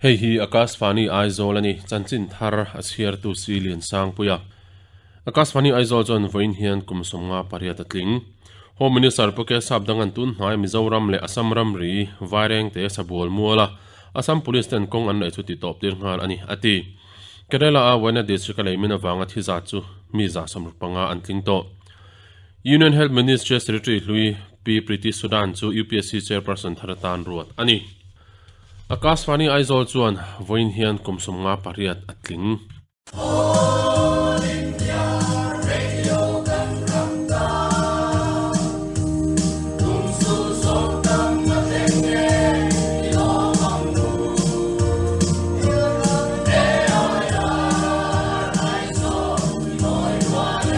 Hei hi Akashvani Aizawl a ni, chanchin thar a chhiartu si Liansangpuia. Akashvani Aizawl chuan vawiin hian kum 58 a tling. Home Minister Pu Kesap Dangan tun hnai Mizoram leh Assam ramri Vairengte Sabual muala Assam Police ten kawng an neih chu titawp tir nghal a ni, a ti. Kerala-a Wayanad District-a leimin avanga thi zat chu mi 65 an tling tawh. Union Health Ministry Secretary hlui Pi Preeti Sudan chu UPSC Chairperson thar atan ruat a ni. Akashvani Aizawl chuan vawiin hian kum 58 a tling. All India Radio kan ram tan. Kum sul sawm tam a thleng e, i lawm ang u. AIR Aizawl i mawi rual e.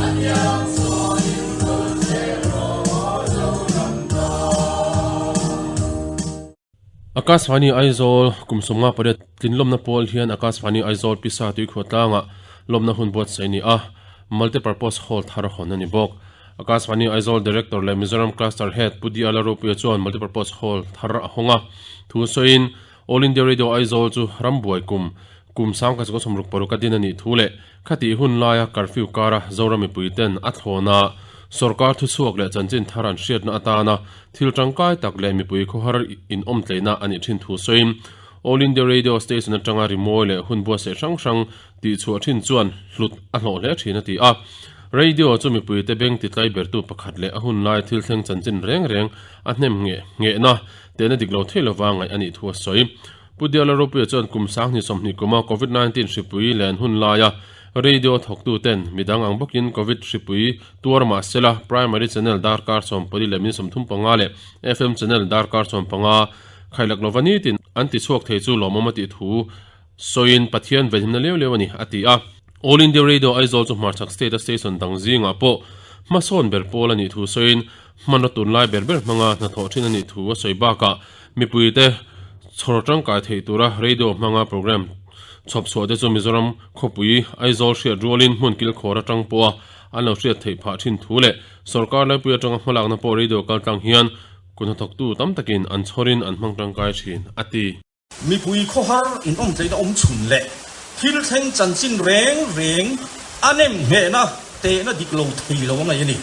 A tiang sawiin vul zel rawh Zoram tan. Akashvani Aizawl kum 58 tlinlawmna pawl hian Akashvani Aizawl Pisa tuikhuah tlangah lawmna hun buatsaih a ni a, Multipurpose Hall thar hawn a ni bawk. Akashvani Aizawl Director leh Mizoram Cluster Head Pu D. Alaropuia chuan Multipurpose Hall thar a hawng a, thu sawiin All India Radio Aizawl chu rambuai kum kum 1966 a din a nih thu leh khatih hun laia curfew kara Zoram mipuiten a thlawna sorkar thuchhuak leh chanchin thar an hriatna atana thil tangkai tak leh mipui khawhar inawmtleihna a nih thin thu sawiin All India Radio Station atanga rimawi leh hun buatsaih hrang hrang tihchhuah thin chuan hlut a hlawh hle thin a ti a. Radio chu mipuite beng titlai bertu pakhat leh a hun lai thil thleng chanchin reng reng a hnem ngheh nghehna tehna dik lo thei lova ngaih a nih thu a sawi. Pu Diala Ropuia chuan kum 2020 kuma Covid-19 hripui len hun laia radio thawktuten midang ang bawkin Covid hripui tuar mah sela Primary Channel darkar 44:35 leh FM Channel darkar 15 khailak lova nitin an tichhuak thei chu lawmawm a tih thu sawiin Pathian venhimna leu leu a ni a ti a. All India Radio Aizawl chu hmarchhak state a station dang zingah pawh hmasawn ber pawl a nih thu sawiin hmanraw tunlai ber ber hmanga hnathawh thin a nih thu a sawi bakah mipuite chhawr tangkai theih tura radio hmanga programme chhawp chhuah te chu Mizoram khawpui Aizawl hriat rualin hmun kilkhawr atang pawha an lo hriat theih phah thin thu leh sorkar laipui atanga hmalakna pawh radio kaltlang hian kut hnathawktu tam takin an chhawrin an hmang tangkai thin a ti. Mipui khawhar inawmtleihna awm chhun leh thil thleng chanchin reng reng a nem nghehna tehna dik lo thei lo a ngaih a ni.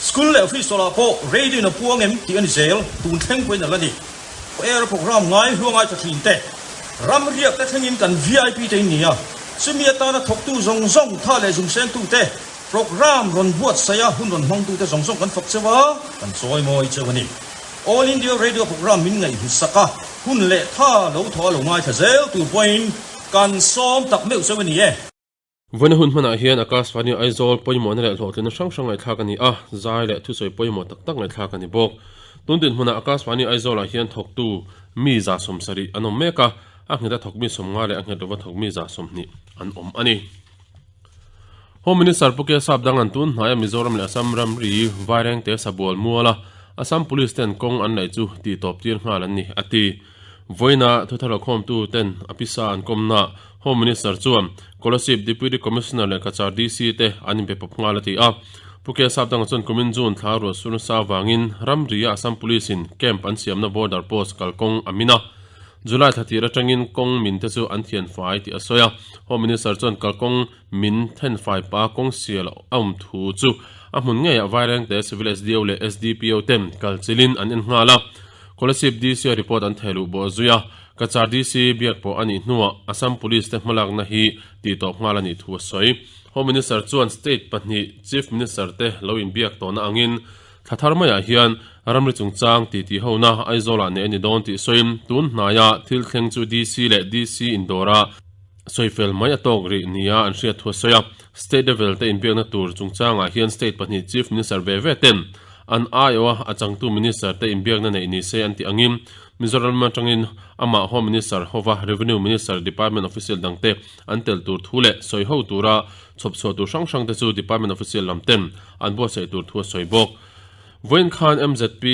School leh office tawlah pawh radio in a puang em tih a ni zel, tun thleng pawhin a la ni. Air programme ngai hluang ai tha thin te, ram riak te thlengin kan VIP te in ni a, chumi atana thawktu zawng zawng tha leh zumsengtu te, programme rawn buatsaih a hun rawn hmangtu te zawng zawng kan fak cheu a, kan chawimawi cheu a ni. All India Radio programme min ngaihhlusak a, hun leh tha lo thaw a lo ngaithla zel tur pawhin kan sawm tak meuh cheu a ni e. Vawiina hun hmanah hian Akashvani Aizawl pawimawhna leh hlawhtlinna hrang hrang ngaihthlak a ni a, zai leh thusawi pawimawh tak tak ngaihthlak a ni bawk. Tun dinhmunah Akashvani Aizawlah hian thawktu mi 70 an awm mek a, a nghet a thawk mi 50 leh a nghet lova thawk mi 20 an awm a ni. Home Minister Pu Kesap Dangan tun hnaia Mizoram leh Assam ramri Vairengte Sabual muala Assam Police ten kawng an laih chu tihtawp tir nghal an ni, a ti. Vawiina thuthar khawmtu ten a pisa an kawmnaah Home Minister chuan Kolasib Deputy Commissioner leh Cachar DC te an inpe pawp nghal a ti a. Pu Kesap Danga chuan kumin June thla ruah sur nasa avangin ramria Assam Police in camp an siamna border post kalkawng a min a. July thla tir atangin kawng min te chu an thian fai tih a sawi a. Home Minister chuan kalkawng min then fai pa kawng sial a awm thu chu a hmun ngeiah Vairengte Civil SDO leh SDPO ten kal chilin an en nghal a. Kolasib DC a report an theh luh bawh zui a. Cachar DC biak pawh a nih hnuah Assam Police te hmalakna hi tih tawp nghal a nih thu a sawi. Home Minister chuan state pahnih Chief Minister te lo inbiak tawhna angin Thla thar maiah hian ramri chungchang titi hona Aizawlah neih a ni dawn tih sawiin tun hnaia thil thleng chu DC leh DC indawra sawifel mai a tawk rih nia an hriat thu a sawi a. State level te inbiakna tur chungchangah hian state pahnih Chief Minister ve ve ten an aiawha a changtu Minister te inbiakna neih ni se an tih angin Mizoram atangin amah Home Minister hova Revenue Minister Department official dangte an tel tur thu leh sawi ho tura chhawpchhuah tur hrang hrang te chu Department official lam ten an buatsaih tur thu a sawi bawk. Vawiin khan MZP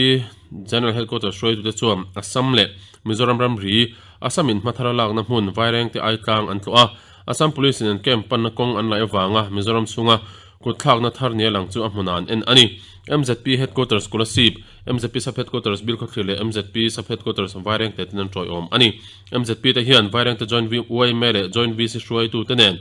General Headquarters hruaitute chuan Assam leh Mizoram ramri, Assam in hmathar a lakna hmun Vairengte Aitlang an tlawh a, Assam Police in an camp panna kawng an laih avanga Mizoram chhunga kutthlakna thar nia lang chu a hmunah an en a ni. MZP Headquarters Kolasib. MZP Sub Headquarters Bilkhawthlir leh MZP Sub Headquarters Vairengte ten an tawiawm a ni. MZP te hian Vairengte Joint yma leh Joint VC hruaitute nen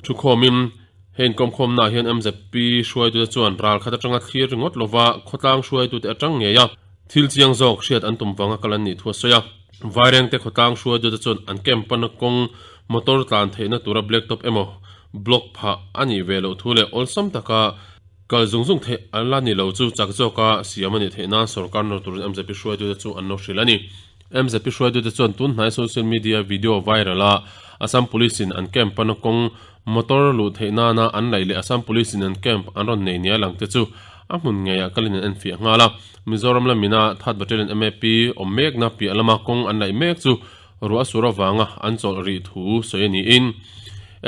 thukhawmin he inkawmkhawmnaah hian MZP hruaitute chuan ral khat atanga thlir ringawt lova khawtlang hruaitute atang ngei a, thil chiang zawk hriat an tum vanga kal an nih thu a sawi a. Vairengte khawtlang hruaitute chuan an camp pana kawng motor tlan theihna tura blacktop emaw block phah a nih ve loh thu leh awlsam taka Kal zung zung theih a la ni lo chu chak zawka siam a nih theih nan sorkar nawr turin MZP hruaitute chu an lo hrilh a ni. MZP hruaitute chuan tun hnai social media video viral a Assam Police in an camp pana kawng motor luh theih nana an laih leh Assam Police in an camp an rawn nei nia lang te chu a hmun ngeiah kalin an enfiah nghal a. Mizoram lamina Third Battalion MAP awm mekna piah lama kawng an laih mek chu Ruah sur avanga an chawlh rih thu sawi a niin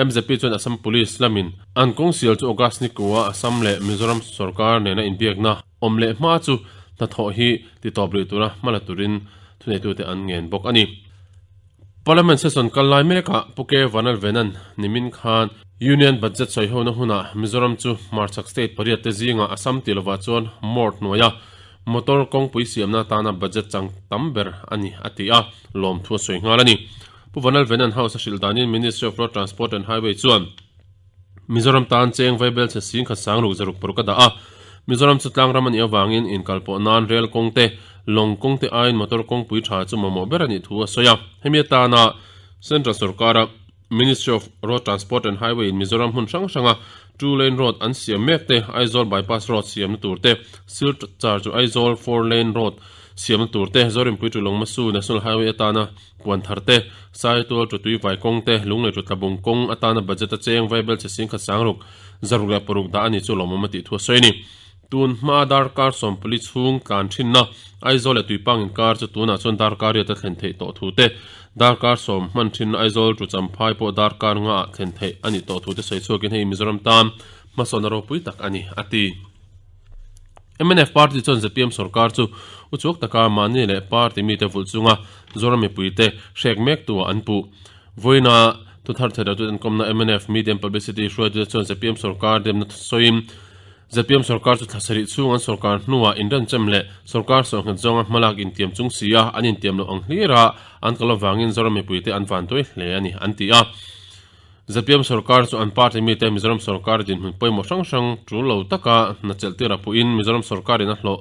MZP chuan Assam Police lamin an kawng sial chu August ni kua Assam leh Mizoram sorkar nena inbiakna awm leh hma chu hnathawh hi titawp rih tura hma la turin thuneitute an ngen bawk a ni. Parliament session kal lai mekah Pu K Vanlalvenan nimin khan Union Budget sawihona hunah Mizoram chu hmarchhak state pariat te zingah Assam tih lovah chuan mawrt hnuaia Motor kawngpui siamna atana budget chang tam ber a ni, a ti a, lawmthu a sawi nghal a ni. Pu Vanlalvenan House a hrilh danin Ministry of Road Transport and Highway chuan Mizoram tan cheng vaibel chhe sing khat sang ruk zaruk paruk a dah a, Mizoram chu tlangram a nih avangin inkalpawh nan rel kawng te, lawng kawng te aiin motor kawngpui tha chu mamawh ber a nih thu a sawi a. Hemi atana Central sorkara Ministry of Road Transport and Highway in Mizoram hmun hrang hranga two lane road an siam mek te, Aizawl bypass road siamna tur te, Silchar chu Aizawl four lane road siamna tur te, Zorinpui to Lawngmasu National Highway atana puan thar te, Saitual to Tuivai kawng te, Lunglei to Tlabung kawng atana budget a cheng vaibel chhe singkhat sangruk, zaruk leh paruk dah a ni chu lawmawm a tih thu a sawi a ni. Tun hma darkar sawmpali chhung tlan thinna Aizawl leh Tuipang inkar chu tunah chuan darkar riat a thlen theih tawh thu te, darkar sawm hman thinna Aizawl tu Champhai pawh darkar nga ah thlen theih a nih tawh thu te sawi chhuakin hei Mizoram tan hmasawnna ropui tak a ni, a ti. Mnf party chuan zpm sorkar chu uchuak taka mahni leh party mite vulh chunga Zoram mipuite hrek mek tuah an puh. Vawiina thuthar theihloh enkawmna mnf Medium Publicity hruaitute chuan zpm sorkar demna sawiin, Zpm sorkar chu thla sarih chhung an sorkar hnuah inrenchem leh sorkar sawhnghet zawnga hmalak intiam chung si a, an intiam loh ang hlira an kal avangin Zoram mipuite an vantuai hle a ni, an ti a. Zpm sorkar chu an party mite Mizoram sorkar dinhmun pawimawh hrang hrang tul lo taka hna chelh tir a puhin Mizoram sorkarin a hlawh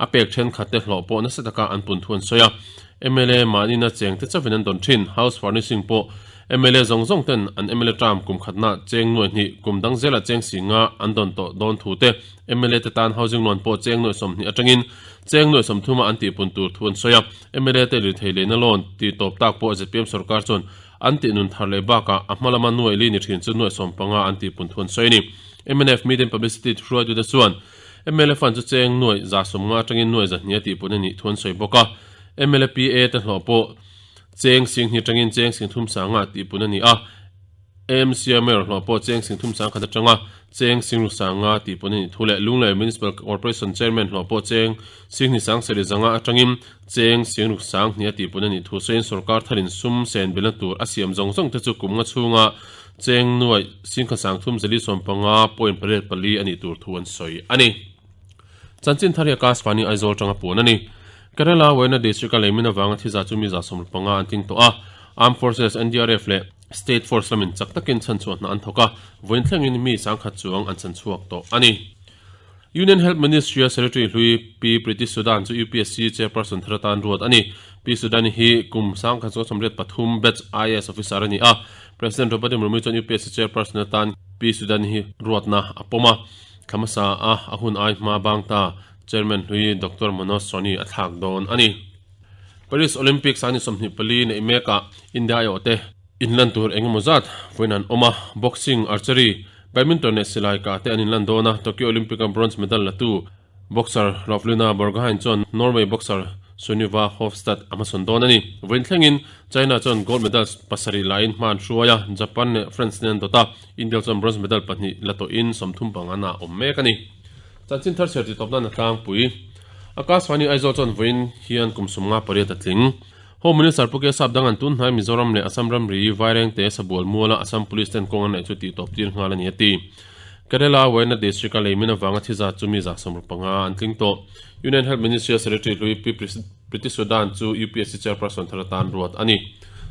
a pek thenkhatte hlawh pawh nasa taka an pun thu an sawi a. Mla mahnina chengte chauhin an dawn thin. House furnishing pawh Mla zawng zawng ten an mla term kum khatna cheng nuai hnih, kum dang zela cheng si nga an dawn tawh dawn thu te, mla te tan housing loan pawh cheng nuai sawmhnih atangin cheng nuai sawmthuma an tihpun tur thu an sawi a. Mla te lirthei leina loan tih tawp tak pawh zpm sorkar chuan an tih nun thar leh bakah a hma lama nuai li ni thin chu nuai sawmpanga an tihpun thu an sawi a ni. Mnf Medium Publicity hruaitute chuan mla fund chu cheng nuai 150 atangin nuai 200 a tihpun a nih thu an sawi bawk a. Mla PA te hlawh pawh Cheng sing hnih atangin cheng sing thum sanga tih pun a ni a, AMC-a mayor hlawh pawh cheng sing thum sang khat atanga cheng sing ru sanga tih pun a nih thu leh Lunglei Municipal Corporation Chairman hlawh pawh cheng sing hnih sang sarih zanga atangin cheng sing ruk sang hnih a tih pun a nih thu sawiin sorkar tharin sum sen belna tur a siam zawng zawng te chu kum nga chhunga cheng nuaih sing khat sang thum zali sawmpanga point pariat pali a nih tur thu an sawi a ni. Chanchin thar hi Akashvani Aizawl tanga puan a ni. Kerala Wayanad District-a leimin avanga thiza chu mi 15 an tling tawh a, Armed Forces, NDRF leh State Force lamin chak takin chhanchhuah hna an thawk a, vawiin thlengin mi sangkhat chuang an chhanchhuak tawh a ni. Union Health Ministry-a Secretary hlui Pi Preeti Sudan chu UPSC Chairperson thar atan ruat a ni. Pi Sudan hi kum sangkhat chuang 83 batch IAS officer a ni a, President Draupadi Murmu chuan UPSC Chairperson atan Pi Sudan hi ruatna a pawm a. Thla hmasa a a hun ai hma bang ta Chairman hlui Doctor Manoj Soni a thlak dawn a ni. Paris Olympics a ni 24 neih mekah India aiawhte inlan tur eng emaw zat vawiin an awm a, boxing, archery, badminton leh silai kah te an inlan dawn a, Tokyo Olympic-a bronze medal latu boxer Lovlina Borgohain chuan Norway boxer Sunniva Hofstad a hmasawn dawn a ni. Vawiin thlengin China chuan gold medal pasarih lain hma an hruai a, Japan leh France nen an dawt a, India chuan bronze medal pahnih la tawhin 35 an ah awm mek a ni. Chanchin thar chhiar titawp nan a tlangpui. Akashvani Aizawl chuan vawiin hian kum 58 a tling. Home Minister Pu Kesap Dangan tun hnai Mizoram leh Assam ramri Vairengte Sabual muala Assam Police ten kawng an neih chu tihtawp tir nghal a ni a ti. Kerala Wayanad District-a leimin avanga thi zat chu mi 150 an tling tawh. Union Health Ministry-a Secretary hlui Pi Priti Sudan chu UPSC Chairperson thar atan ruat a ni.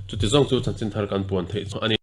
Chuti zawng chu chanchin thar kan puan theih chu a ni.